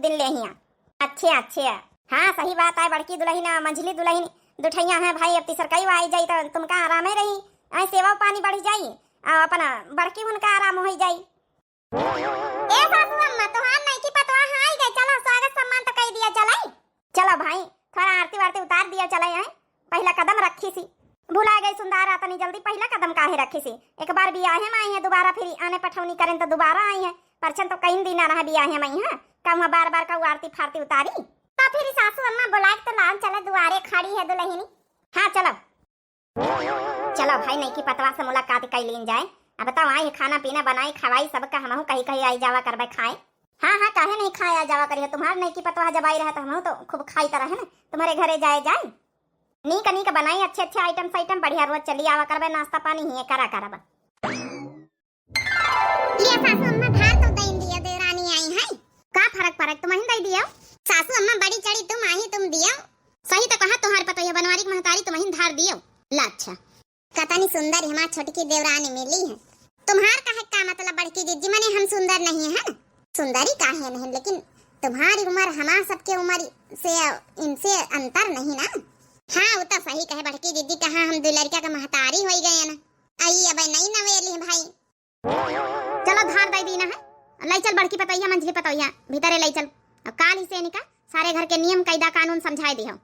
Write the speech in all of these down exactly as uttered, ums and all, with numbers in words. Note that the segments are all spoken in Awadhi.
दिन ले हिया। अच्छे, अच्छे। हाँ, सही बात है, बड़की दुलहिन, मंझली दुलहिन, दुठैया है भाई, अब तीसरकई आई जाई तो तुमका आरामे रही। ऐ सेवा पानी बढ़ी जाई, आ अपना बड़की उनका आराम होई जाई। ए सासू अम्मा, तोहार नईकी पतोहा आई गई, चलो स्वागत सम्मान तो कई दिया चलाई। चलो भाई, थोड़ा आरती वारती उतार दिया चलाई, हैं? पहिला कदम रखी सी। भुला गई सुंदर, अतनी जल्दी पहिला कदम काहे रखी सी? एक बार बियाहे में आई है, दोबारा फिर आने पठौनी करें तो दोबारा आई है। परछन तो कई दिन ना रहा बियाहे में आई है, कहूँ बार बार कहूँ आरती फारती उतारी। तो फिर सासू अम्मा बुलाए तो लान चले, दुआरे खड़ी है दुलहिनी। हाँ चलो। चलो भाई, नईकी पतवा से मुलाकात कई लीन जाए। अब बताओ, आई खाना पीना बनाई खवाई सबका, हमहू कहीं कहीं आई जावा करबे खाए। हाँ हाँ, काहे नहीं खाए आ जावा करिए, तुम्हार नईकी पतवा जब आई रहे तो हमहू तो खूब खाई तरह है ना, तुम्हारे घरे जाए जाए। नीक नीक बनाई, अच्छे अच्छे आइटम साइटम बढ़िया, रोज चली आवा करबे, नाश्ता पानी ही करा करबे। ये सासू अम्मा धार तो दइन दियो, देवरानी आई है। का फरक पड़े, तुम ही दे दियो। सासू अम्मा बड़ी चढ़ी तुम आई तुम दियो। सही तो कहा, तुम्हारे पतोहिया बनवारी की महतारी तुम ही धार दियो। ला अच्छा। कतनी सुंदर हमार छोटकी देवरानी मिली है। तुम्हार कहे का मतलब बड़की जिज्जी, मने हम सुंदर नहीं है? सुंदरी काहे नहीं, लेकिन तुम्हारी उम्र हमार सबके उम्र से, इनसे अंतर नहीं ना। हाँ, वो तो सही कहे बड़की जिज्जी, कहाँ हम दो लड़का का महतारी होई गए ना। आई अब नहीं नवेली है भाई। चलो धार दे दीना है, लाई चल बड़की पतोहिया, मंझली पतोहिया भीतरे लाई चल। अब काल ही से इनका सारे घर के नियम कायदा कानून समझाए दिहो।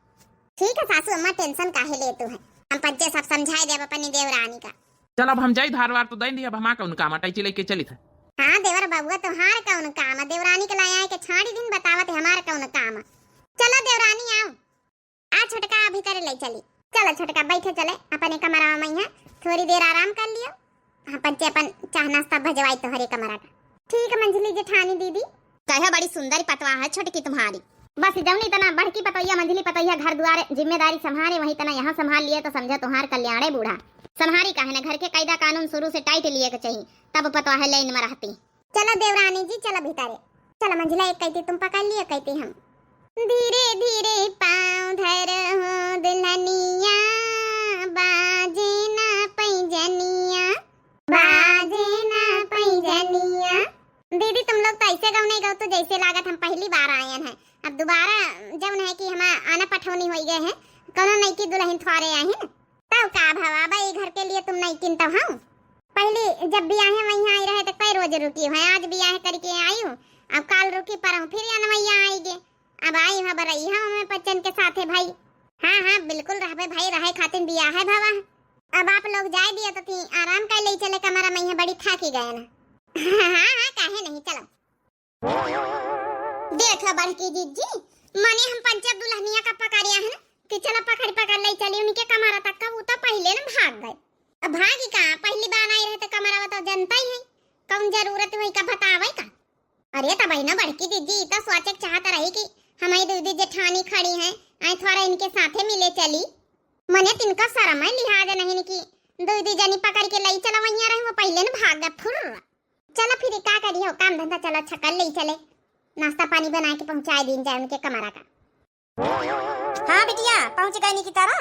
ठीक है सासू अम्मा, टेंशन काहे लेतू है, हम पंचे सब समझाए देब अपनी देवरानी का। चल अब हम जाई, धार वार तो दे दी, अब हमार कौन काम, अटैची लेके चलित है। हाँ देवर बबुआ, तोहार कौन काम, देवरानी के लाया है के छाड़ी दिन बतावत है हमार कौन काम। चलो देवरानी आओ। आ छोटका, अभी करे ले चली। चलो छोटका, बैठे चले अपने कमरा में, यहाँ थोड़ी देर आराम कर लियो। हाँ, पंचे अपन चाह नाश्ता भजवाई तोहरे कमरा का। ठीक है मंझली जेठानी दीदी। कहे बड़ी सुंदर पतवा है छोटकी तुम्हारी। बस जौनी तना बड़की पतोहिया, मंझली पतोहिया घर दुआर जिम्मेदारी संभारे, वही तना यहाँ संभाल लिए तो समझा तुम्हार कल्याणे बूढ़ा। संभारी काहे ना, घर के कायदा कानून शुरू से टाइट लिए के चाहिए, तब पतवा है लाइन में रहती। चलो देवरानी जी, चलो भीतरे। चलो मंझला, एक कैती तुम पकड़ लियो, कैती हम। धीरे धीरे पाँव धर हो दुल्हनिया, बाजे ना पैजनिया, बाजे ना पैजनिया। दीदी तुम लोग तो ऐसे गाओ नहीं गाओ तो जैसे लागत हम पहली बार आयन है। अब दोबारा जौन है कि हम आना पठौनी होई गए हैं, कौनो नईकी दुल्हन थ्वारे आहिन। तब का भवा बा, ई घर के लिए तुम नईकिन तब हम। पहली जब बियाहे वहीं आई रहे तो कई रोज रुकी है, आज बियाहे करके आई हूँ, अब काल रुकी पर हूँ फिर अनवैया आई गे। अब आई हूँ बरई हम हमें बच्चन के साथे भाई। हाँ हाँ बिल्कुल रहबे भाई, रहे खातिर बियाहे भवा। अब आप लोग जाए दिया तो ती आराम कर ले चले कमरा में, यहाँ बड़ी थाकी गए ना। हाँ हाँ काहे नहीं, चलो। देख बड़की जिज्जी, मने हम पंचे दुल्हनिया का पकड़िया है ना कि चला पकड़ पकड़ ले चली उनके कमरा तक का, वो तो पहले न भाग गए। अब भागी का, पहली बार आई रहे तो कमरा तो जनता ही है, कौन जरूरत हुई का बतावे का। अरे तब ना बड़की जिज्जी, ई तो सोचे के चाहत रही कि हमारी दीदी जेठानी खड़ी हैं, आई थोड़ा इनके साथे मिले चली। मने तिनका शर्म है लिहाज नहीं कि दीदी जनी पकड़ के ले चला, वहीं रहे वो पहले न भाग गए फुर्र। चलो फिर का करियो, काम धंधा चलो, छकल ले चले, नाश्ता पानी बना के पहुँचाए दीन जाए उनके कमरा का। हाँ बिटिया, पहुँच गए निकी तरह?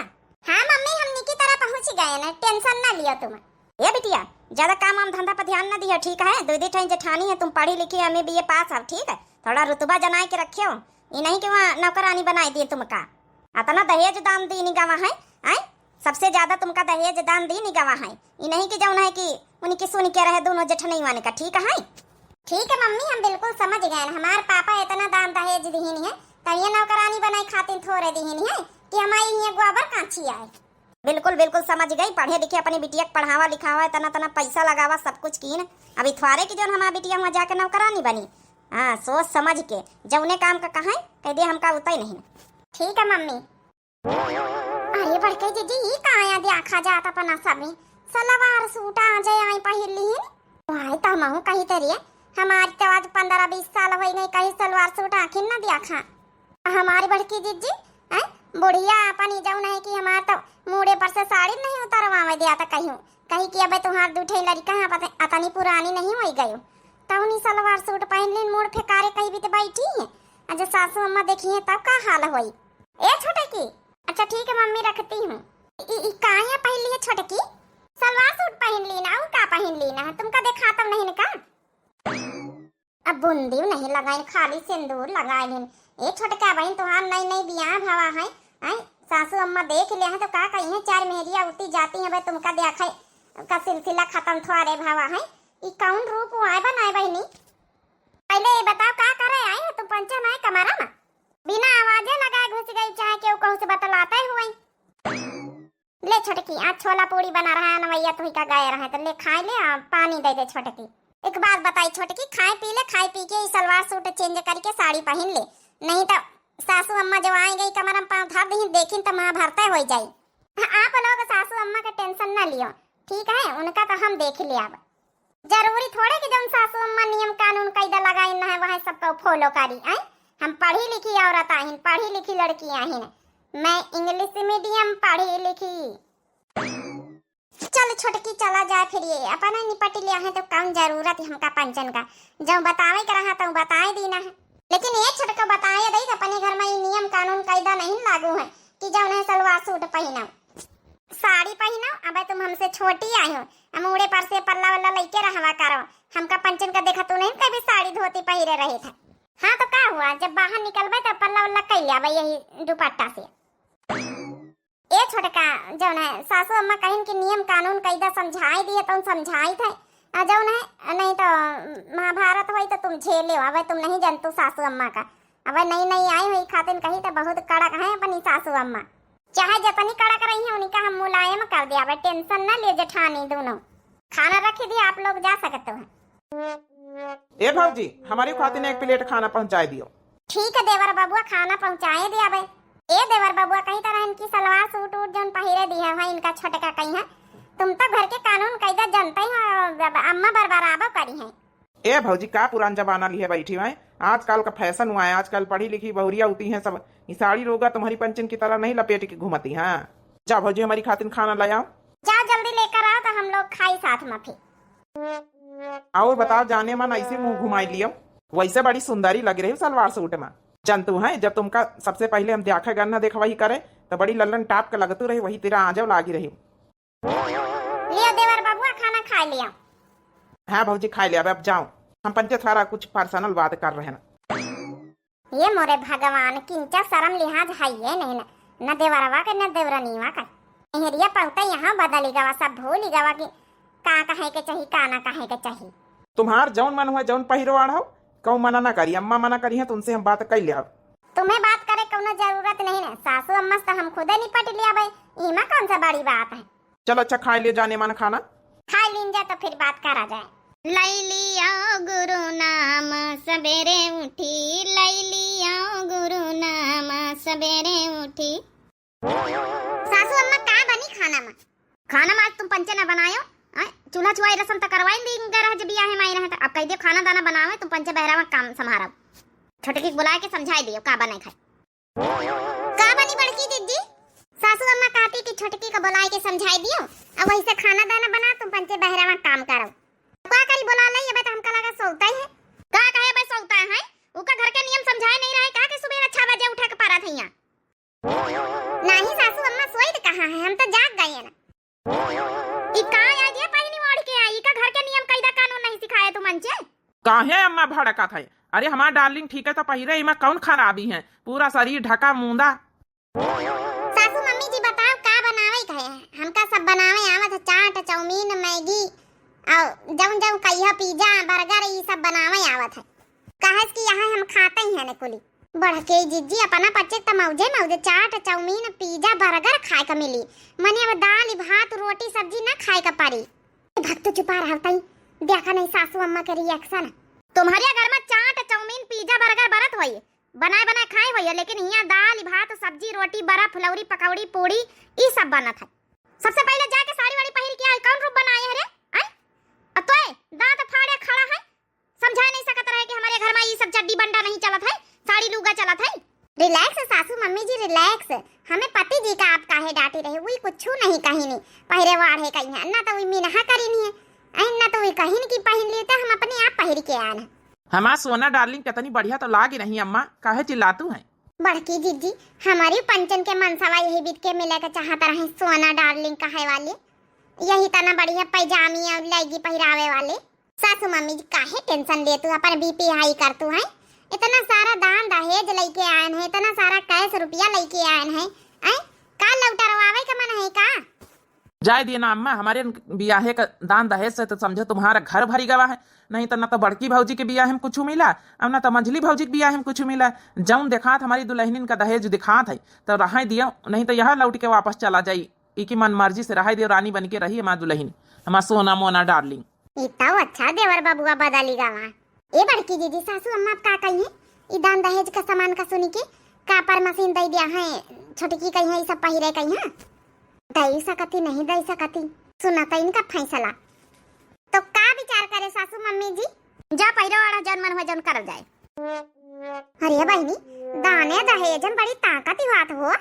हाँ मम्मी, हम निकी तरह पहुँच गए ना, टेंशन ना लियो तुम। ए बिटिया, ज्यादा काम वाम धंधा पर ध्यान ना दियो, ठीक है? दो दी ठई जेठानी है, तुम पढ़ी लिखी, एम ए बी ए पास हो, ठीक है? थोड़ा रुतबा जनाए के रखियो, ई नहीं कि वहाँ नौकरानी बनाए दिए तुमका। अतना दहेज दान दीनी गवा है, आय? सबसे ज्यादा तुमका दहेज दान दीनी गवा है। ई नहीं कि जौन है कि उनकी सुन के रहे दोनों जेठनई वाले का, ठीक है? ठीक है मम्मी, हम बिल्कुल समझ गए। हमार पापा इतना दान दहेज दीनी है, तो ये नौकरानी बनाए खातिर थोड़े दीनी है कि हमारी ये गोबर कांची आए। बिल्कुल, बिल्कुल समझ गई। पढ़े लिखे अपनी बिटिया के पढ़ावा लिखावा, इतना, इतना पैसा लगावा, सब कुछ कीन। अभी थ्वारे की जौन हमार बिटिया हुआ जाके नौकरानी बनी। हाँ, सोच समझ के जौने काम का कहा है, कह दे हमका उतना ही नहीं। ठीक है मम्मी। अरे बड़के जीजी, ई कहाँ याद आखा जात अपना सभी सलवार सूट आ जाए आई पहिर लीन। भाई तो हमहू कही तरिए, हमारी तो आज पन्द्रह बीस साल होई गई, कहीं सलवार सूट आखिर न दिया खा। हमारी बड़की जिज्जी, हैं, बुढ़िया अपन ई जौन है कि हमार तो मूड़े पर से साड़ी नहीं उतरवावे दिया था कहीं, कहीं कि अबे तुम्हार दू ठे लड़का हैं, पता अतनी पुरानी नहीं होई गयो, तौनी सलवार सूट पहन लेन, मूड़ फेंकारे कहीं भी तो बैठी है। अजय सासू अम्मा देखी है तब का हाल होई। ए छोटे की, अच्छा ठीक है मम्मी रखती हूँ। ई, ई काया पहन ली है छोटे की? सलवार सूट पहन ली ना, और का पहन ली ना, तुमका देखा तो नहीं ना का? अब बुंदियो नहीं लगाइन, खाली सिंदूर लगाइन। ए छोटका बहिन, तुहार नई नई बियाह भवा है, हैं? सासू अम्मा देख लिया है तो का कही है, चार मेहरिया उती जाती है, भाई तुमका देखै का सिलसिला खत्म थोड़े भवा है। ई कौन रूप आए बनाए बहिनी? पहले ये बताओ का करे आई है तू पंचन आए कमरा में? बिना आवाजे लगाए घुस गई, चाहे केहू कहू से बतलाते हुए। ले छोटकी, आज छोला पूड़ी बना रहा है नवैया, तुही का गाय रहा है तो ले खाए ले, आ, पानी दे दे छोटकी। एक बात बताई छोटकी, खाए पी ले, खाए पी के ई सलवार सूट चेंज करके साड़ी पहन ले, नहीं तो सासू अम्मा जब आए गई कमरा में पाँव धर दही, देखिन तो महाभारत हो जाई। आप लोग सासू अम्मा के टेंशन ना लियो, ठीक है, उनका तो हम देख ले अब। जरूरी थोड़े कि जौन सासू अम्मा नियम कानून कायदा लगाइन है वह सबको फॉलो करी। आए, हम पढ़ी लिखी औरत आहिन, पढ़ी लिखी लड़की आहिन, मैं इंग्लिश मीडियम पढ़ी लिखी। चल छोटकी चला जाए, फिर ये अपना निपट लिया है तो कौन जरूरत है हमका पंचन का, जो बतावे के रहा तो बताए दीना है। लेकिन ये छोटका बताए दे कि अपने घर में ये नियम कानून कायदा नहीं लागू है कि जौन है सलवार सूट पहनाओ, साड़ी पहनाओ, अब तुम हमसे छोटी आई हो, हम उड़े पर से पल्ला वल्ला लेके रहवा करो, हमका पंचन का देखा तू नहीं कभी साड़ी धोती पहिरे रहे था। हाँ तो का हुआ, जब बाहर निकलबे तो पल्ला वल्ला कैले आबे यही दुपट्टा से। ए छोटका, जौन है सासू अम्मा कहिन कि नियम कानून कायदा समझाई दिए तो समझाई थे, आ जौन है नहीं तो महाभारत होई तो तुम झेले हो, अब तुम नहीं जानतू सासू अम्मा का, अब नई नई आई हुई खातिन कही तो बहुत कड़क है अपनी सासू अम्मा। चाहे जतनी कड़क रही है उनका हम मुलायम कर दिया, अब टेंशन ना लियो जेठानी दोनों। खाना रखी दिया, आप लोग जा सकते हो। ए भौजी, हमारी खातिर एक प्लेट खाना पहुँचाए दियो। ठीक है देवर बबुआ, खाना पहुँचाए दिया बे। ए देवर बबुआ, कहीं तरह इनकी सलवार सूट वूट जौन पहिरे दी है, वहाँ इनका छोटका कहीं है। तुम तो घर के कानून कायदा जानते हो, अब अम्मा बरबराबो करी हैं। ए भौजी, का पुरान जमाना लिए बैठी हैं? आजकल का फैशन हुआ है, आजकल पढ़ी लिखी बहुरिया होती हैं सब, ये साड़ी रोगा तुम्हारी पंचन की तरह नहीं लपेट के घूमती हैं। जा भौजी, हमारी खातिर खाना ले आओ। जा जल्दी लेकर आओ तो हम लोग खाई साथ में फिर। और बताओ जाने मन, ऐसे मुंह घुमाई लियो, वैसे बड़ी सुंदरी लग रही हो सलवार सूट में। जानतू है, जब तुमका सबसे पहले हम देखा गन ना देखा वही करे, तो बड़ी लल्लन टाप के लगतू रही, वही तेरा आजो लागी रही। लियो देवर बबुआ, खाना खा लियो। हाँ भौजी, खा लिया, अब जाओ, हम पंचे थारा कुछ पर्सनल बात कर रहे हैं। ये मोरे भगवान, किंचा शरम लिहाज है ये नहीं ना, न देवरवा के न देवरनीवा का। मेहरिया पहुता यहाँ बदली गवा, सब भूली गवा कि का कहे के चाही, का ना कहे के चाही। तुम्हार जौन मन हुआ, जौन पहिरो आढ़ो, कहूँ मना ना करी, अम्मा मना करी है, तुमसे हम बात कर लिया। तुम्हें बात करे कौनो जरूरत नहीं ना, सासू अम्मा से तो हम खुदे निपट लिया भाई, इमा कौन सा बड़ी बात है। चलो अच्छा, खाए लियो जाने मन खाना। खाए लीन जा तो फिर बात करा जाए। लई लियो गुरु नाम सबेरे उठी, लई लियो गुरु नाम सबेरे उठी। सासू अम्मा, का बनी खाना में? खाना में आज तुम पंचे ना बनायो, आय, चूल्हा चुआई रसम त करवाई दी गए रह जब बियाहे माई रहे त। अब कह दियो खाना दाना बनावे, तुम पंचे बहरावा काम संभारब। छोटकी के बुलाए के समझाई दियो का बने खाए। का बनी बड़की दीदी? सासू अम्मा कहती कि छोटकी को बुलाए के समझाई दियो, अब वही से खाना दाना बना, तुम पंचे बहरावा काम करो। का करी, बुला ले, ये तो हमका लगा सोता ही है। का कहे बे सोता है? उका घर के नियम समझाए नहीं रहे का कि सुबह छह बजे उठे के पड़ा था यहाँ? नहीं सासू अम्मा, सोई तो कहाँ है, हम तो जाग गए हैं ना। ई का आज ये पहनी ओढ़ के आई, का घर के नियम कायदा कानून नहीं सिखाए तुमन चे? काहे अम्मा भड़कत है? अरे हमार डार्लिंग ठीक है तो पहिरे, इमा कौन खराबी है? पूरा शरीर ढका मूंदा। सासू मम्मी जी बताओ का बनावे के है? हमका सब बनावे आवत है, चाट, चाउमीन, मैगी, और जौन जौन कहिया पिज्जा, बर्गर, ई सब बनावे आवत है। काहे कि यहाँ हम खाते ही हैं ने कुली। बड़के जिज्जी अपना पच्चे त मौजे मौजे चाट, चाउमीन, पिज्जा, बर्गर खाए का मिली। मने अब दाल, भात, रोटी, सब्जी ना खाए का पड़ी। भक्त चुपा रहा तई, देखा नहीं सासू अम्मा के रिएक्शन। तुम्हारे घर में चाट, चाउमीन, पिज्जा, बर्गर बनत होई, बनाए बनाए खाए होई, लेकिन यहाँ दाल, भात, सब्जी, रोटी, बर्फ, फुलौरी, पकौड़ी, पूड़ी, ई सब बनत है। सबसे पहले जाके साड़ी वाड़ी पहिर के आई, कौन रूप बनाए है रे? आय? अब तोय दांत फाड़े खड़ा है, समझा नहीं सकत रहे कि हमारे घर में ये सब चड्डी बंडा नहीं चलत है, साड़ी लूगा चलत है। रिलैक्स सासू मम्मी जी, रिलैक्स। हमें पति जी का आप काहे डांटी रहे, वही कुछ नहीं कही नहीं। पहिरे वाढ़े कही है, ना तो वही मिनहा करी नहीं है, ऐन ना तो वही कहिन की पहन लिए, तो हम अपने आप पहिर के आन। हमार सोना डार्लिंग कितनी बढ़िया तो लागी रही अम्मा, काहे चिल्लातू है? बड़की जिज्जी, हमारी पंचन के मनसवा यही बीत के मिले के चाहत रहे, सोना डार्लिंग कहे वाली, यही तना बढ़िया पैजामी और लैगी पहिरावे वाली। सासू मम्मी जी, काहे tension लेतू, अपन BP high करतू हैं? इतना सारा दान दहेज लइके आयन है, इतना सारा cash रुपया लइके आयन है, हैं? का लौटरवावे का मन है का? जाए दिए ना अम्मा, हमरे बियाहे का दान दहेज से तो समझो तुम्हारा घर भरी गवा है। नहीं तो ना तो बड़की भौजी के बियाहे में कुछ मिला, और ना तो मंझली भौजी के बियाहे में कुछ मिला। जौन देखात हमारी दुलहिनिन का दहेज दिखात है, तो रहे दियो, नहीं तो यहाँ लौट के वापस चला जाई। इकी मन मर्जी से रहे दियो, रानी बन के रही हमार दुलहिन, हमार सोना मोना darling। ई तो अच्छा देवर बबुआ बदली गवा। ए बड़की दीदी, सासू अम्मा अब का कही है? ई दान दहेज का सामान का सुनी के का पर मशीन दे दिया है, छोटकी कही है, ई सब पहिरे कही है। दे सकती, नहीं दे सकती, सुना तो इनका फैसला। तो का विचार करे सासू मम्मी जी? जा पहिरो आड़ा, जौन मन हो जौन करल जाए। अरे बहिनी, दाने दहेज में बड़ी ताकत ही बात हो।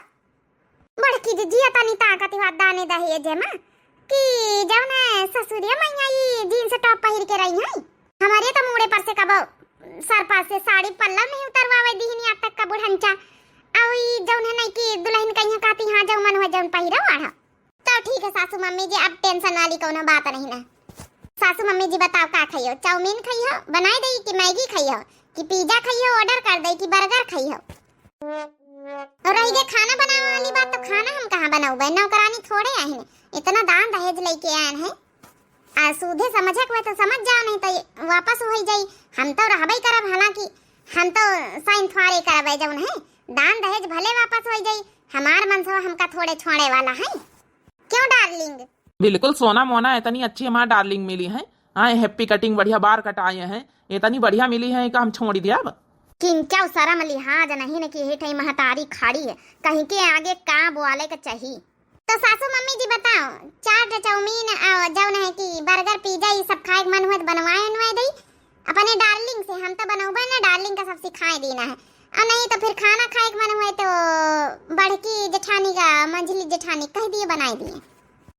बड़की जी जिया तनी ताकत ही बात दाने दहेज में कि जौन ससुरिया मैया ई jeans top पहिर के रही है, हमारे तो मूड़े पर से कबो सर पर से साड़ी पल्ला नहीं उतरवावे दीहनी आज तक का बुढ़ंचा। अउ ई जौन है नहीं कि दुलहिन कहिया कहती, हाँ जौन मन हो जौन पहिरो आड़ा। तो ठीक है सासू मम्मी जी, अब tension वाली कौनो बात नहीं ना। सासू मम्मी जी बताओ का खाइयो, चाउमीन खाइयो बनाई दई कि मैगी खाइयो कि pizza खाइयो order कर दई कि burger खाइयो? और रही गई खाना बनावे वाली बात, तो खाना हम कहाँ बनाऊबे, नौकरानी थोड़े आहिन, इतना दान दहेज लइके आयन है। आ सूधे समझे के होए तो समझ जाओ, नहीं तो ये वापस हो ही जाई। हम तो रहबे करब, हालांकि हम तो साइन थ्वारे करबे जौन है, दान दहेज भले वापस हो जाई, हमार मन से हमका थोड़े छोड़े वाला है। क्यों darling? बिल्कुल सोना मोना, इतनी अच्छी हमार darling मिली है। हाँ, happy cutting बढ़िया बार कटाए हैं, इतनी बढ़िया मिली है कि हम छोड़ दिया अब। किंचौ शरम लिहाज नहीं न कि हे ठई महतारी खड़ी है, कहीं के आगे का बोले के चाही। तो सासू मम्मी जी बताओ, चाट चाउमीन और जौन है कि burger pizza ये सब खाए के मन हुए तो बनवाए उनवाए दई अपने darling से। हम तो बनौबे ना, darling का सब सिखाए देना है। और नहीं तो फिर खाना खाए के मन हुए तो बड़की जेठानी का, मंझली जेठानी कह दिए बनाए दिए।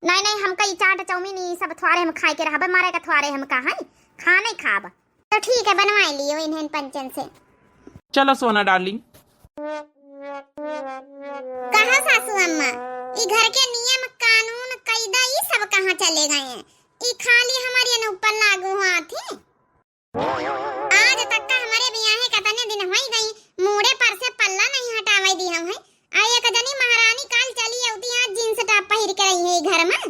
नहीं नहीं, हमका ई चाट चाउमीन ई सब थ्वारे हम खाए के रहबे, मारे का थ्वारे हम का है, खा नहीं खाब। तो ठीक है, बनवाए लियो इन्हें पंचन से। चलो सोना darling। कहा सासू अम्मा, ई घर के नियम कानून कायदा ई सब कहाँ चले गए हैं? ई खाली हमारे न ऊपर लागू हुआ थे। आज तक का हमारे बियाहे कतने दिन होई गई, मूड़े पर से पल्ला नहीं हटावे दी हम है। आ एक जनी महारानी काल चली अउती आज jeans top पहिर के रही है ई घर में।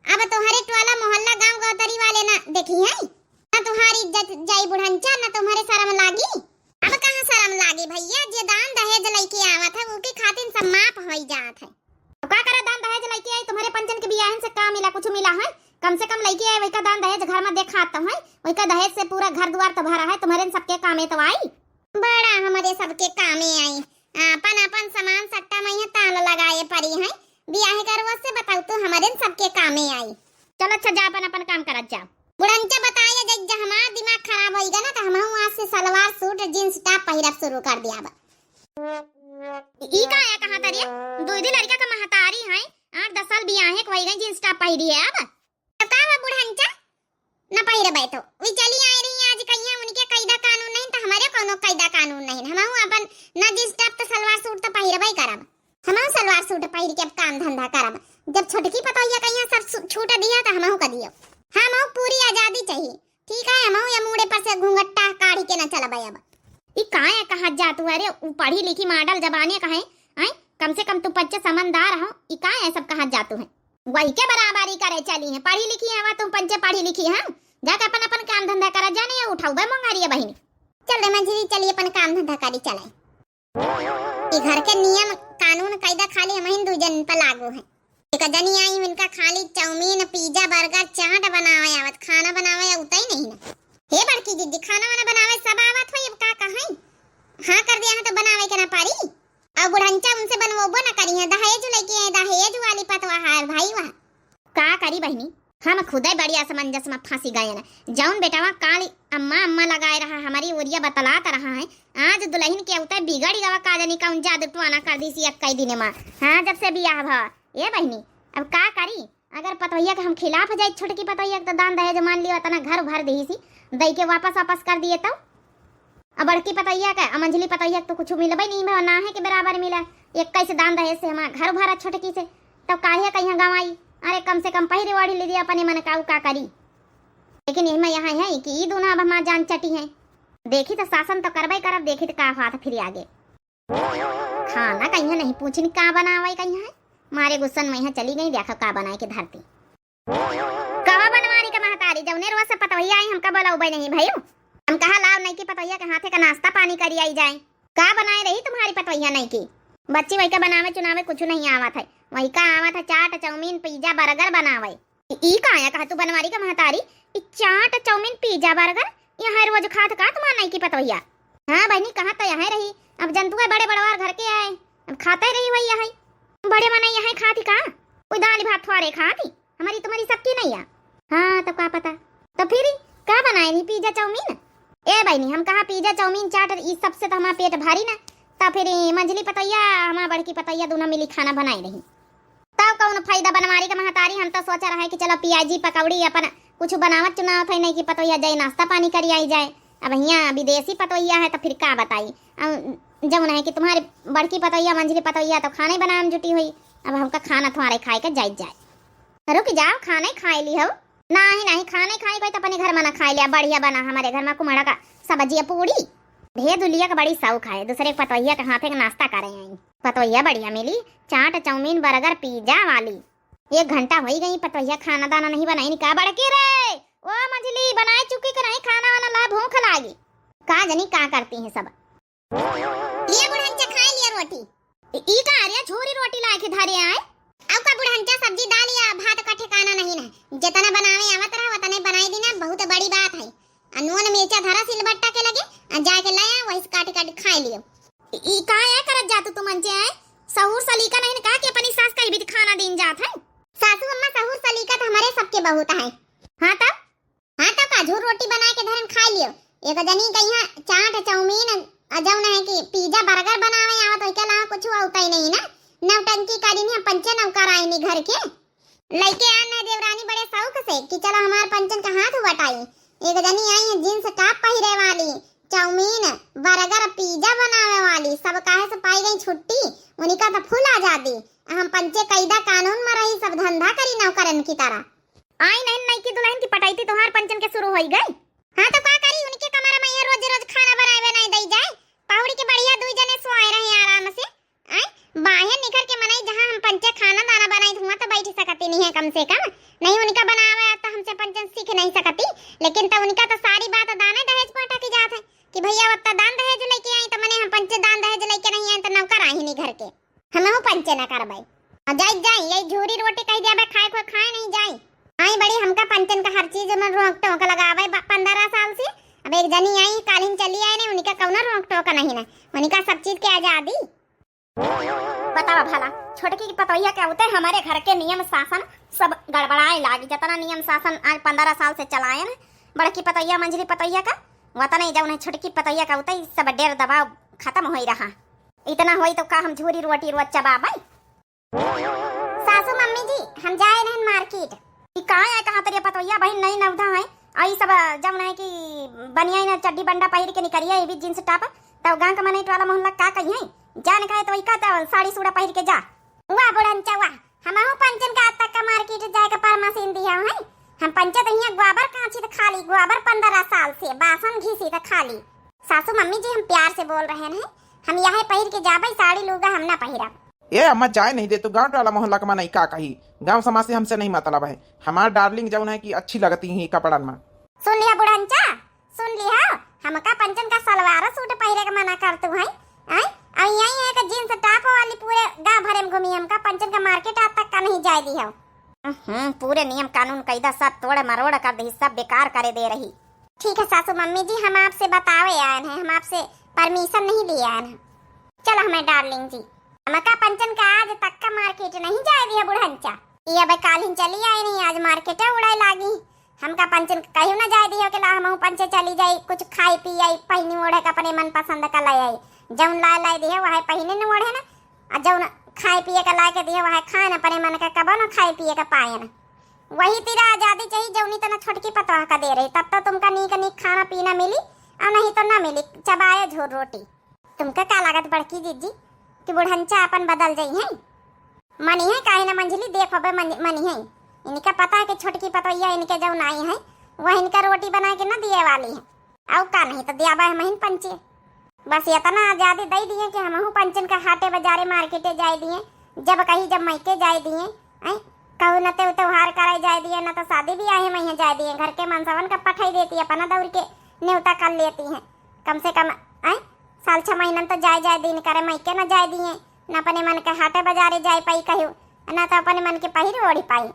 अब तुम्हारे टोला मोहल्ला गांव गौतरी वाले ना देखी है, ना तुम्हारी इज्जत जाई बुढ़ंचा, ना तुम्हारे शर्म लागी। अब कहाँ शर्म लागी भैया, जे दान दहेज लइके आवत है ओके खातिर सब माफ होई जात है। अब का करे दान दहेज लइके आई, तुम्हारे पंचन के बियाहन से का मिला, कुछ मिला है? कम से कम लइके आए वही का दान दहेज घर में देखात तो है, वही का दहेज से पूरा घर द्वार तो भरा है, तुम्हारे सबके कामे तो आई। बड़ा हमारे सबके कामे आई, आपन आपन सामान सट्टा में यहाँ ताल लगाए पड़ी है। बियाहे का रोज से बताऊ तो हमारे सबके कामे आई। चल अच्छा, जा अपन अपन काम करत जा। बुढ़ंचा बताए जब जब हमार दिमाग खराब होइगा ना, तो हमहू आज से सलवार सूट, jeans top पहिरब शुरू कर दिया बा। ई का है कहा तरिया? दुई दिन लड़का का महतारी है, आठ दस साल बियाहे के वही jeans top पहिरी है अब। तो का बा बुढ़ंचा, न पहिरबे तो? वी चली आए रही आज, कहिया उनके कायदा कानून नहीं, तो हमारे कौनो कायदा कानून नहीं। हमहू अपन न jeans top तो सलवार सूट तो पहिरबे करब। हमहू सलवार सूट पहिर के अब काम धंधा करब। जब छोटकी पतोहिया कहिया सब सु-, छूट दिया, तो हमहू का दियो। हमहू पूरी आजादी चाहिए, ठीक है? हमहू या मूड़े पर से घूंघट्टा काढ़ी के न चलबे अब। ई काहे कहत जात हुआ रे? ऊ पढ़ी लिखी model जबाने का है, आय? कम से कम तू पंचे समझदार हो, ई काहे सब कहत जात है? वही के बराबरी करे चली है, पढ़ी लिखी है, वह तुम पंचे पढ़ी लिखी है, जाके अपन अपन काम धंधा करा, जाने ये उठाऊ बे मोंगारिया बहिनी। चल रे मंझली, चली अपन काम धंधा करी चले। ई घर के नियम कानून कायदा खाली हमहिन दू जन पर लागू है। एक जनी आई, इनका खाली चाउमीन, pizza, burger, चाट बनावे आवत, खाना बनावे उतई नहीं ना। हे बड़की दीदी, खाना वाना बनावे सब आवत हो, अब का कहें? हाँ कर दिया है तो बनावे के ना पारी। और बुढ़ंचा उनसे बनवोबो ना करी है, दहेज लेके है, दहेज वाली पतवा है भाई वह। का करी बहिनी, हम खुदे बड़ी असमंजस में फंसी गए हैं। जौन बेटवा काली अम्मा अम्मा लगाए रहा, हमारी ओरिया बतलात रहा है, आज दुलहिन के उतर बिगड़ गवा, का जानी कौन जादू टोना कर दी सी कई दिन में। हाँ, जब से बियाह भा। ए बहिनी, अब का करी? अगर पतोहिया के हम खिलाफ जाई, छोटकी पतोहिया के तो दान दहेज मान लियो, इतना घर भर दी सी, दई के वापस वापस कर दिए तो। अब बड़की पतोहिया के, अब मंझली पतोहिया के तो कुछ मिलबे नहीं भा, ना है कि बराबर मिला। एक कैसे दान दहेज से हमारा घर भरा छोटकी से, तब काहे कहिया गंवाई? अरे कम से कम पहिरे ओढ़ी लीजिए अपने मन का, उ का करी? लेकिन एहमा यहाँ है कि ई दोनों अब हमार जान चटी हैं। देखी तो सासन तो करबे करब, देखी तो का होत फिर आगे। खाना कहिया नहीं पूछिन का बनावे कहिया है, मारे गुस्सन में यहाँ चली गई, देखो का बनाए के धरती। कहो बनवारी का महतारी, जौने रोज से पतोहिया आई, हमका बोलौबे नहीं भइउ। हम कहा लाव नइकी पतोहिया के हाथे का नाश्ता पानी करी आई जाए। का बनाए रही तुम्हारी पतोहिया नइकी? बच्ची वही का बनावे चुनावे कुछ नहीं आवत है, वही का आवत है चाट, चाउमीन, पिज्जा, बर्गर बनावे। ई, ई का आया कहा तू बनवारी का महतारी? ई चाट, चाउमीन, पिज्जा, बर्गर यहाँ रोज खात का तुम्हार नइकी पतोहिया? हाँ बहिनी, कहा तो यहाँ रही, अब जंतु है बड़े बड़वार घर के आए, अब खाते रही वही यहाँ। बड़े मने यहाँ खाती का? कोई दाल भात थोड़े खाती। हमारी तुम्हारी सबकी नहीं है। हाँ, तब का पता। तो फिर का बनाए रही, पिज्जा चाउमीन? ए बहिनी, हम कहा पिज्जा चाउमीन चाट ई सबसे तो हमार पेट भरी ना। तो फिर मंझली पतैया, हमार बड़की पतैया दोनों मिली खाना बनाए रही। तब कौन फायदा बनवारी का महतारी, हम तो सोचा रहा है कि चलो पियाजी पकौड़ी अपन कुछ बनावत चुनावत है, नहीं कि पतोहिया जाए नाश्ता पानी करी आई जाए। अब हियाँ विदेशी पतोहिया है तो फिर का बताई। अब जौन है कि तुम्हारी बड़की पतोहिया मंझली पतोहिया तो खाने बनावे में जुटी हुई, अब हमका खाना तुम्हारे खाए के जाइत जाए। रुक जाओ, खाने खाए ली हो। नाही, नाही, खाने खाए कोई तो अपने घर में ना खाए लिया, बढ़िया बना हमारे घर में कुम्हड़ा का सब्जी पूड़ी। ढेर दुलिया का बड़ी शौक है, दूसरे के पतोहिया के हाथे के नाश्ता करे आई। पतोहिया बढ़िया मिली, चाट, चाउमीन, बर्गर, पिज्जा वाली। एक घंटा होई गई, पतोहिया खाना दाना नहीं बनाई का बड़की रे? ओ मंझली, बनाए चुकी के नहीं खाना वाना ला, भूख लागी। का जनी का करती हैं सब। लिया बुढ़ंचा, खाए लिया रोटी। ई, ई का अरे झूरी रोटी लाए के धरे आए? अब का बुढ़ंचा, सब्जी दाल या भात का ठिकाना नहीं ना, जितना बनावे आवत रहा उतने बनाई दी ना, बहुत बड़ी बात है। आ नून मिर्चा धरा सिलबट्टा के लगे, आ जाके लाया, वही से काट काट खाए लियो। ई, ई का है करत जातू तू मंचे आए? सहूर सलीका नहीं ना का कि अपनी सास का ही भी खाना दीन जात है? सासू अम्मा, सहूर सलीका तो हमारे सबके बहुत है। हाँ तब? हाँ, तो काजू रोटी बनाए के धरन खाए लियो। एक जनी कहिया चाट, चाउमीन, आ जौन है कि पिज्जा, बर्गर बनावे आवत, ओके अलावा कुछ आवता ही नहीं ना। नौटंकी करी नहीं, हम पंचे नौकर आए नहीं घर के। लइके आन है देवरानी बड़े शौक से कि चलो हमार पंचन का हाथ बटाई। एक जनी आई है जींस टॉप पहिरे वाली, चाउमीन, बर्गर, पिज्जा बनावे वाली, सब काहे से पाई गई छुट्टी, उनका तो फुल आजादी। हम पंचे कैदा कानून में रही, सब धंधा करी नौकरन की तरह। आई नहीं, नइकी दुल्हन की पटैती तोहार पंचन के शुरू होई गई। हाँ तो का करी, उनके कमरा में ये रोज रोज खाना बनावे नहीं दई जाए। पहुड़ी के बढ़िया दुई जने सोए रहे आराम से। आई बाहर निकल के मनई जहाँ हम पंचे खाना दाना बनाई हुआ तो बैठ सकती नहीं है कम से कम। नहीं उनका बनावे तो हमसे पंचन सीख नहीं सकती। लेकिन तो उनका तो सारी बात दाने दहेज पटक जात है कि भैया वत्ता दान दहेज लेके आई तो मने हम पंचे दान दहेज लेके नहीं आए तो नौकर आई नहीं घर के। हमहू पंचे न करबै। आ जाई जाई, यही झूरी रोटी कह दिया बे, खाए को खाए नहीं जाई। आई बड़ी हमका पंचन का हर चीज में रोक टोक लगावे ब-, पन्द्रह साल से। अब एक जनी आई, कालिन चली आए ने, उनका कौनो रोक टोक नहीं ना, उनका सब चीज के आजादी। बतावा भला, छोटकी की पतोहिया के होते हमारे घर के नियम शासन सब गड़बड़ाए लागी। जितना नियम शासन आज पन्द्रह साल से चलाए ना, बड़की पतोहिया, मंझली पतोहिया का, वतने जौन है छोटकी पतोहिया का होते सब डेर दबाव खत्म होई रहा। इतना होई तो का हम झूरी रोटी रोज चबाबै? सासू मम्मी जी, हम जाए रहन मार्केट। ई का है, कहाँ तरिया पतोहिया बहिन नहीं नवधा है? आ ई सब जौन है कि बनिया न चड्डी बंडा पहिर के निकरिया, ये भी जींस टॉप, तब गाँव के मनई टोला मोहल्ला का कही है? जा न कहे तो ई का, तो साड़ी सूड़ा पहिर के जा। वाह बुढ़नचा वाह, हमहू पंचन का आज तक का मार्केट जाए का परमासीन दिया है। हम पंचे तो हियाँ गोबर कांची तो खाली, गोबर पन्द्रह साल से बासन घिसी तो खाली। सासू मम्मी जी, हम प्यार से बोल रहे हैं, हम यह पहिर के जाबै, साड़ी लूगा हम ना पहिरब। ए अम्मा, जाए नहीं दे तू, गाँव टोला मोहल्ला का मनई का कही, गाँव समाज से हमसे नहीं मतलब है। हमार डार्लिंग जौन है कि अच्छी लगती ही कपड़न में। सुन लिया बुढ़नचा, सुन लिया, हमका पंचन का सलवार सूट पहिरे के मना करतू है, आय? और यही है कि जींस टॉप वाली पूरे गांव भरे में घूमी, हमका पंचन का मार्केट आज तक का नहीं जाए दी हो। हम्म, पूरे नियम कानून कायदा सब तोड़ मरोड़ कर दे, सब बेकार करे दे रही। ठीक है सासू मम्मी जी, हम आपसे बतावे आए हैं, हम आपसे परमिशन नहीं लिए आए हैं। चलो हमें डार्लिंग जी, हमका पंचन का आज तक का मार्केट नहीं जाए दी है बुढ़नचा। ये अब कालिन चली आए नहीं, आज मार्केट उड़ाए लागी। हमका पंचन कहियो ना जाए दियो कि ला हमहू पंचे चली जाई, कुछ खाई पी आई, पहिनी ओढ़े के अपने मन पसंद का ले आई। जौन लाए लाए दियो वह पहिने न ओढ़े ना, आ जौन खाए पिए का लाए के दियो वह खाए न, अपने मन का कबो न खाए पिए का पाए न। वही तेरा आजादी चाहिए जौनी तना छोटकी पतोह का दे रही, तब तो तुमका नीक नीक खाना पीना मिली, और नहीं तो ना मिली, चबाए झूर रोटी। तुमका का लागत बड़की जीजी कि बुढ़नचा अपन बदल जाई हैं? मनी है काहे ना मंझली, देख होबे मनी, मनी है। इनका पता है कि छोटकी पतोहिया इनके जौन आई है, वहिन का रोटी बनाए के ना दिए वाली है। अउ का, नहीं तो दिया बा हमहिन पंचे। बस इतना आजादी दे दिए कि हमहू पंचन का हाटे बाजारे मार्केटे जाए दिए, जब कही जब मइके जाए दिए। हैं, कहू न ते त्योहार कराए जाए दिए, न तो शादी ब्याह में जाए दिए, घर के मनसवन का पठाई देती, अपना दौड़ के न्योता कर लेती हैं। कम से कम, हैं, साल छह महीनन तो जाए जाए दिन करे, मइके न जाए दिए, न अपने मन के हाटे बाजारे जाए पाई कहू, न तो अपने मन के पहिर ओढ़ी पाई।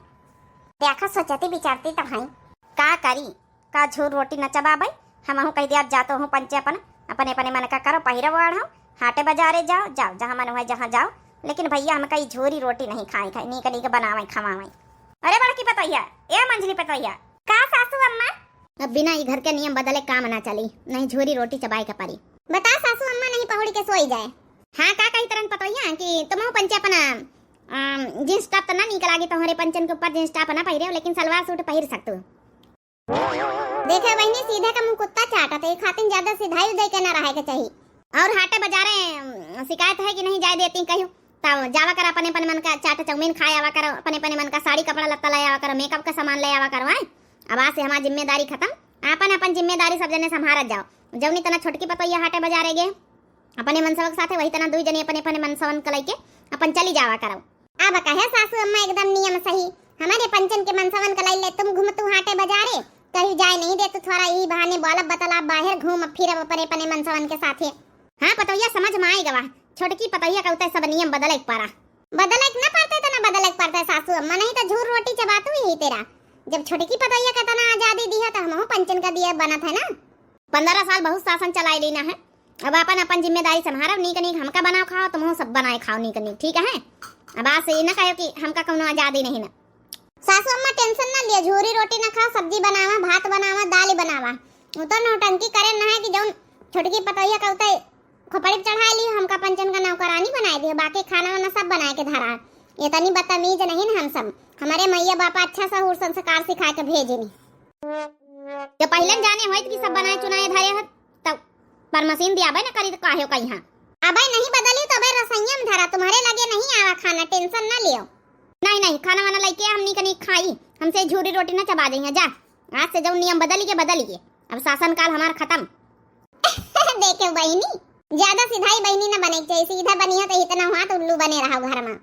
देखा, सोचती विचारती तो हैं, का करी, का झूर रोटी न चबाबै? हमहू कहि दिया, "अब जातो हूँ पंचे अपन, अपने अपने मन का करो, पहिरो ओढ़ो, हाटे बाजारे जाओ, जाओ, जहाँ मन हुआ जहाँ जाओ, लेकिन भैया हमका ई झूरी रोटी नहीं खाए खाए, नीक नीक बनावे खवावे।" अरे बड़की पतोहिया, ए मंझली पतोहिया। का सासू अम्मा? अब बिना ई घर के नियम बदले काम ना चली, नहीं झूरी रोटी चबाए के पड़ी। बता सासू अम्मा, नहीं पहुड़ी के सोई जाए। हाँ, का कही तरन पतोहिया कि तुमहू पंचे अपना, अम, जींस टॉप तो ना नीक लागी, तोहरे पंचन के ऊपर जींस टॉप ना पहिरे, लेकिन सलवार सूट पहिर सकतू। देखे बहिनी, सीधे का मुंह कुत्ता चाटत है, खातिन ज्यादा सिधाई उधाई के ना रहे के चाही। और हाटे बाजारे, अम, शिकायत है कि नहीं जाए देती कहू, तब जावा कर अपने अपने मन का चाट चाउमीन खाए आवा कर, अपने अपने मन का साड़ी कपड़ा लत्ता ले आवा कर, मेकअप का सामान ले आवा कर, हैं? अब आज से हमार जिम्मेदारी खत्म, अपन अपन जिम्मेदारी सब जने संभारत जाओ। जौनी तना छोटकी पतोहिया हाटे बाजारे गे, अपने मनसवा के साथे वही तना दुई जने अपने अपने मनसवन के लइके अपन चली जावा करो। अब कहे सासू अम्मा एकदम नियम सही, हमारे पंचन के मनसवन के लइले तुम घूमतू हाटे बाजारे, कहीं जाए नहीं दे तू थोड़ा यही बहाने बोलब बतला बाहर घूम फिरब अपने अपने मनसवन के साथे। हाँ पतोहिया समझ में आई गवा, छोटकी पतोहिया का उतय सब नियम बदले के पड़ा। बदले के न पड़ते तो न बदले के पड़ते सासू अम्मा, नहीं तो झूर रोटी चबातू यही तेरा। जब छोटकी पतोहिया का तना आजादी दी है तो हमहू पंचन का दिया बनत है ना। पन्द्रह साल बहुत शासन चलाए लेना है, अब अपन अपन जिम्मेदारी संभारब, नीक नीक हमका बनाओ खाओ, तुमहू सब बनाए खाओ नीक नीक, ठीक है? अब आज से ये ना कहो कि हमका कौनो आजादी नहीं ना। सासू अम्मा टेंशन ना लियो, झूरी रोटी ना खाओ, सब्जी बनावा, भात बनावा, दाल बनावा। उ तो नौटंकी करे ना है कि जौन छोटकी पतोहिया का उतय खोपड़ी पे चढ़ाए लियो, हमका पंचन का नौकरानी बनाए दियो, बाकी खाना वाना सब बनाए के धरा। इतनी बदतमीज नहीं ना हम सब, हमारे मैया बापा अच्छा सहूर संस्कार सिखा के भेजे नहीं। जब पहले जाने होइत कि सब बनाए चुनाए धरे हत, तब पर मशीन दिया भाई ना करी तो काहे कहीं हाँ। अबे नहीं बदली तो अबे रसोइया में धरा, तुम्हारे लगे नहीं आवा खाना, टेंशन ना लियो। नहीं नहीं, खाना वाना लेके हमनी कनी खाई, हमसे झूरी रोटी ना चबा जाइए जा। आज से जौन नियम बदली के बदली के, अब शासन काल हमार खत्म। देखे बहिनी, ज्यादा सिधाई बहिनी न बने के चाहिए, सीधा बनिया तो इतना हुआ तो उल्लू बने रहो घर में।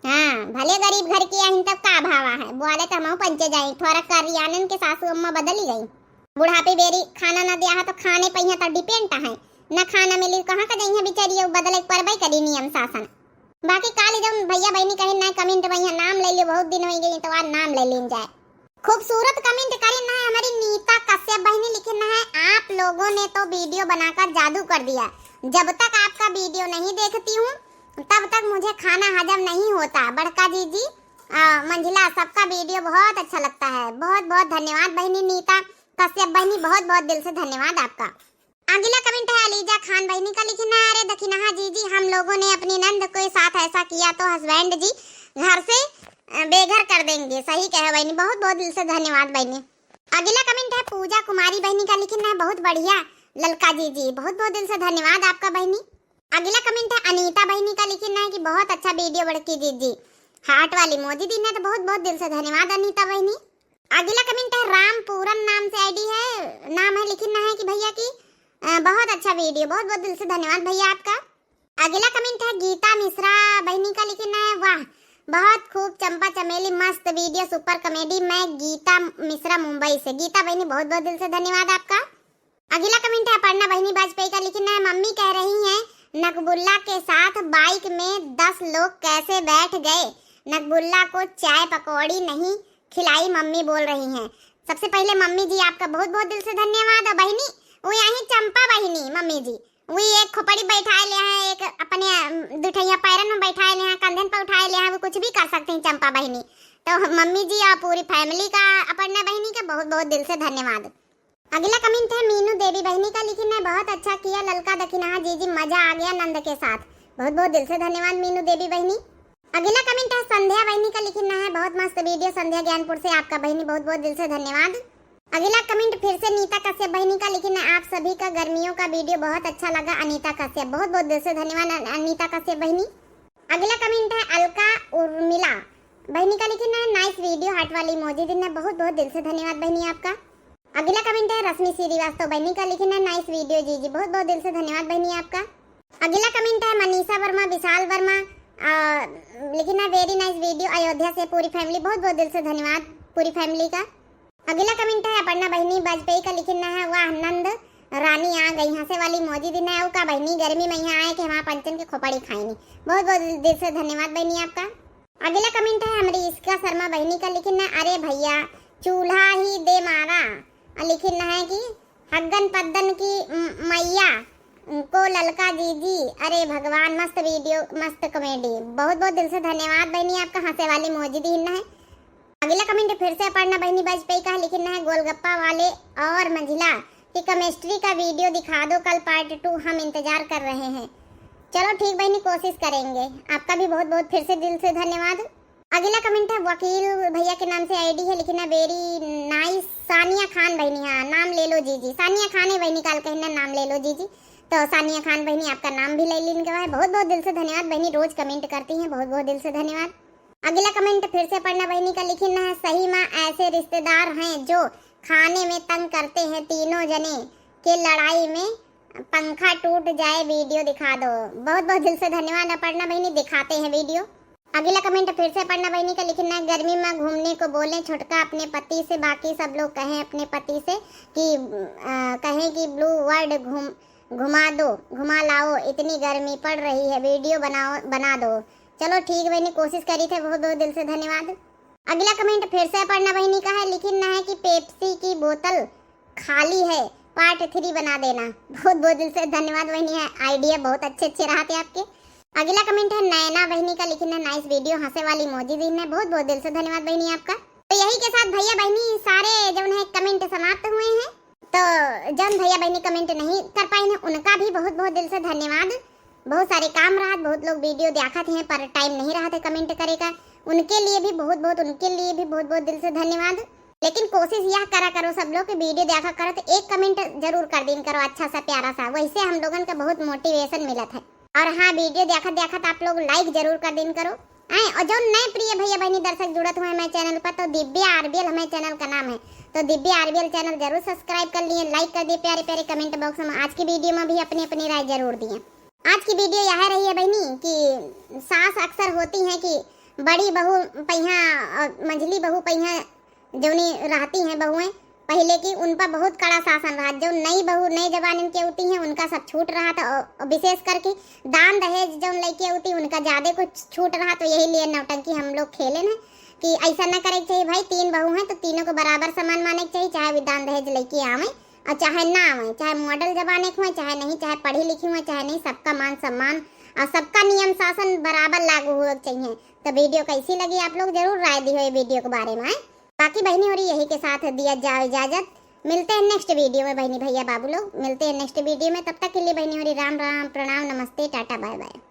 हाँ, भले गरीब घर की आहिन तब का भावा है, बोले तो हम पंचे जाए, थोड़ा करियानन के सासू अम्मा बदली गई। बुढ़ापे बेरी खाना न दिया है तो खाने पहिया तो डिपेंड है, न खाना मिली कहाँ का जइया बेचारी, बदले के परबे करी नियम शासन। बाकी काल जौन भैया बहिनी कहिन ना कमेंट में यहाँ नाम ले लियो, बहुत दिन हो गई तो आज नाम ले लीन जाए। खूबसूरत कमेंट करिन ना हमारी नीता कश्यप बहिनी, लिखिन ना है, "आप लोगों ने तो वीडियो बनाकर जादू कर दिया, जब तक आपका वीडियो नहीं देखती हूँ तब तक मुझे खाना हजम नहीं होता।" बड़का जीजी, आ, मंझला, सबका वीडियो बहुत अच्छा लगता है। बहुत बहुत धन्यवाद बहिनी नीता कश्यप बहिनी, बहुत बहुत दिल से धन्यवाद आपका। अगला कमेंट है अलीजा खान बहिनी का, लिखिन है, "अरे दखिनहा जीजी, हम लोगों ने अपनी नंद के साथ ऐसा किया तो हस्बैंड जी घर से, अ, बेघर कर देंगे।" सही कहे बहिनी, बहुत बहुत दिल से धन्यवाद बहिनी। अगला कमेंट है पूजा कुमारी बहिनी का, लिखिन है, "बहुत बढ़िया ललका जीजी।" बहुत बहुत दिल से धन्यवाद आपका बहिनी। अगला कमेंट है अनीता बहिनी का, लिखिन है कि, "बहुत अच्छा वीडियो बड़की जीजी।" हार्ट वाली मोजी दिन है तो बहुत बहुत दिल से धन्यवाद अनीता बहिनी। अगला कमेंट है राम पूरन नाम से आईडी है, नाम है, लिखिन ना है कि भैया की, अ, बहुत अच्छा वीडियो, बहुत बहुत दिल से धन्यवाद भैया आपका। अगला कमेंट है गीता मिश्रा बहिनी का, लिखिन ना है, "वाह बहुत खूब चंपा चमेली, मस्त वीडियो, सुपर कॉमेडी, मैं गीता मिश्रा मुंबई से।" गीता बहिनी बहुत बहुत दिल से धन्यवाद आपका। अगला कमेंट है अपर्णा बहिनी वाजपेयी का, लिखिन है, "मम्मी कह रही हैं नकबुल्ला के साथ बाइक में दस लोग कैसे बैठ गए, नकबुल्ला को चाय पकौड़ी नहीं खिलाई मम्मी बोल रही हैं।" सबसे पहले मम्मी जी आपका बहुत बहुत दिल से धन्यवाद। और बहिनी, वो यहीं चंपा बहिनी, मम्मी जी, वो एक खोपड़ी बैठाए ले हैं, एक अपने, अम, दुठैया पैरन में बैठाए ले हैं, कंधन पर उठाए ले हैं, वो कुछ भी कर सकती हैं चंपा बहिनी। तो मम्मी जी और पूरी फैमिली का अपर्णा बहिनी का बहुत बहुत दिल से धन्यवाद। अगला कमेंट है मीनू देवी बहिनी का, लिखिन है, "बहुत अच्छा किया ललका दखिनहा जीजी, मजा आ गया नंद के साथ।" बहुत बहुत दिल से धन्यवाद मीनू देवी बहिनी। अगला कमेंट है संध्या बहिनी का, लिखिन है, "बहुत मस्त वीडियो संध्या ज्ञानपुर से आपका बहिनी, बहुत बहुत दिल से धन्यवाद।" अगला कमेंट फिर से नीता कश्यप बहिनी का, लिखिन है, "आप सभी का गर्मियों का वीडियो बहुत अच्छा लगा अनीता कश्यप।" बहुत बहुत दिल से धन्यवाद अन-, अनीता कश्यप बहिनी। अगला कमेंट है अलका उर्मिला बहिनी का, लिखिन है, "नाइस वीडियो, हार्ट वाली इमोजी दिन है।" बहुत बहुत दिल से धन्यवाद बहिनी आपका। अगला comment है रश्मि श्रीवास्तव बहिनी का, लिखिन है nice video जीजी, बहुत बहुत दिल से धन्यवाद बहिनी आपका। अगला comment है मनीषा वर्मा, विशाल वर्मा, आ, लिखिन है very nice video अयोध्या से पूरी family, बहुत बहुत दिल से धन्यवाद पूरी family का। अगला comment है अपर्णा बहिनी वाजपेयी का, लिखिन है वाह नंद रानी आ गई, हंसे वाली emoji दिन है। का बहिनी गर्मी में यहाँ आए कि हमारा पंचन के खोपड़ी खाइनी, बहुत बहुत दिल से धन्यवाद बहिनी आपका। अगला comment है हमरी इसका शर्मा बहिनी का, लिखिन है अरे भैया चूल्हा ही दे मारा, और लिखिन है कि हग्गन पद्दन की म-, मैया को ललका जीजी, अरे भगवान, मस्त video, मस्त comedy, बहुत बहुत दिल से धन्यवाद बहिनी आपका, हंसे वाली emoji दीन है। अगला comment फिर से अपर्णा बहिनी वाजपेयी का, लिखिन है गोलगप्पा वाले और मंझिला की chemistry का video दिखा दो, कल part two हम इंतजार कर रहे हैं। चलो ठीक बहिनी, कोशिश करेंगे। आपका भी बहुत बहुत फिर से दिल से धन्यवाद। अगला comment है वकील भैया के नाम से ID है, लिखिन है very nice सानिया खान बहिनी, हाँ नाम ले लो जीजी, सानिया खान है बहिनी, काल कहिन है नाम ले लो जीजी, तो सानिया खान बहिनी आपका नाम भी ले लीन गवा है। बहुत बहुत दिल से धन्यवाद बहिनी, रोज comment करती हैं, बहुत बहुत दिल से धन्यवाद। अगला comment फिर से अपर्णा बहिनी का, लिखिन है सही में ऐसे रिश्तेदार हैं जो खाने में तंग करते हैं, तीनों जने के लड़ाई में पंखा टूट जाए video दिखा दो। बहुत बहुत दिल से धन्यवाद अपर्णा बहिनी, दिखाते हैं video। अगला comment फिर से अपर्णा बहिनी का, लिखिन है गर्मी में घूमने को बोलें छोटका अपने पति से, बाकी सब लोग कहें अपने पति से कि अ, कहें कि Blue World घूम घुमा दो, घुमा लाओ, इतनी गर्मी पड़ रही है, video बनाओ, बना दो। चलो ठीक बहिनी, कोशिश करी थे, बहुत बहुत दिल से धन्यवाद। अगला comment फिर से अपर्णा बहिनी का है, लिखिन है कि पेप्सी की बोतल खाली है, part three बना देना। बहुत बहुत दिल से धन्यवाद बहिनी, है idea बहुत अच्छे अच्छे रहते आपके। अगला comment है नैना बहिनी का, लिखिन है nice video, हंसे वाली emoji दीन है। बहुत बहुत दिल से धन्यवाद बहिनी आपका। तो यही के साथ भैया बहिनी सारे जौन है comment समाप्त हुए हैं। तो जौन भैया बहिनी comment नहीं कर पाइन है उनका भी बहुत बहुत दिल से धन्यवाद। बहुत सारे काम रहत, बहुत लोग video देखत हैं पर time नहीं रहत है comment करे का, उनके लिए भी बहुत बहुत, उनके लिए भी बहुत बहुत दिल से धन्यवाद। लेकिन कोशिश यह करा करो सब लोग कि video देखा करो तो एक comment जरूर कर दीन करो अच्छा सा प्यारा सा, वैसे हम लोगन का बहुत motivation मिलत है। और हाँ, video देखत देखत आप लोग like जरूर कर दीन करो। आए, और जौन नए प्रिय भैया बहिनी दर्शक जुड़त हुए हमारे channel पर, तो दिव्या RBL हमारे channel का नाम है, तो दिव्या RBL channel जरूर subscribe कर लिए, like कर दिए, प्यारे प्यारे comment box में आज की video में भी अपनी अपनी राय जरूर दिए। आज की video यह रही है बहिनी कि सास अक्सर होती हैं कि बड़ी बहू पहिया और मंझली बहू पहिया जौनी रहती हैं बहुएं पहिले की, उन पर बहुत कड़ा शासन रहा। जो नई बहू, नए जमाने के होती हैं, उनका सब छूट रहा था। और, और विशेष करके दान दहेज जौन लइके होती, उनका ज्यादा कुछ छूट रहा। तो यही लिए नौटंकी हम लोग खेले न कि ऐसा न करे के चाहिए भाई। तीन बहू हैं तो तीनों को बराबर समान माने के चाहिए, चाहे वे दान दहेज लइके आवे और चाहे ना आवे, चाहे model जमाने के हुए, चाहे नहीं, चाहे पढ़ी लिखी हुए, चाहे नहीं, सबका मान सम्मान और सबका नियम शासन बराबर लागू हुए के चाहिए। तो video कैसी लगी, आप लोग जरूर राय दिहो ये video के बारे में। बाकी बहिनी होरी यही के साथ दिया जाओ इजाजत। मिलते हैं next video में बहिनी भैया बाबू लोग, मिलते हैं next video में। तब तक के लिए बहिनी होरी राम राम, प्रणाम, नमस्ते, टाटा, bye bye।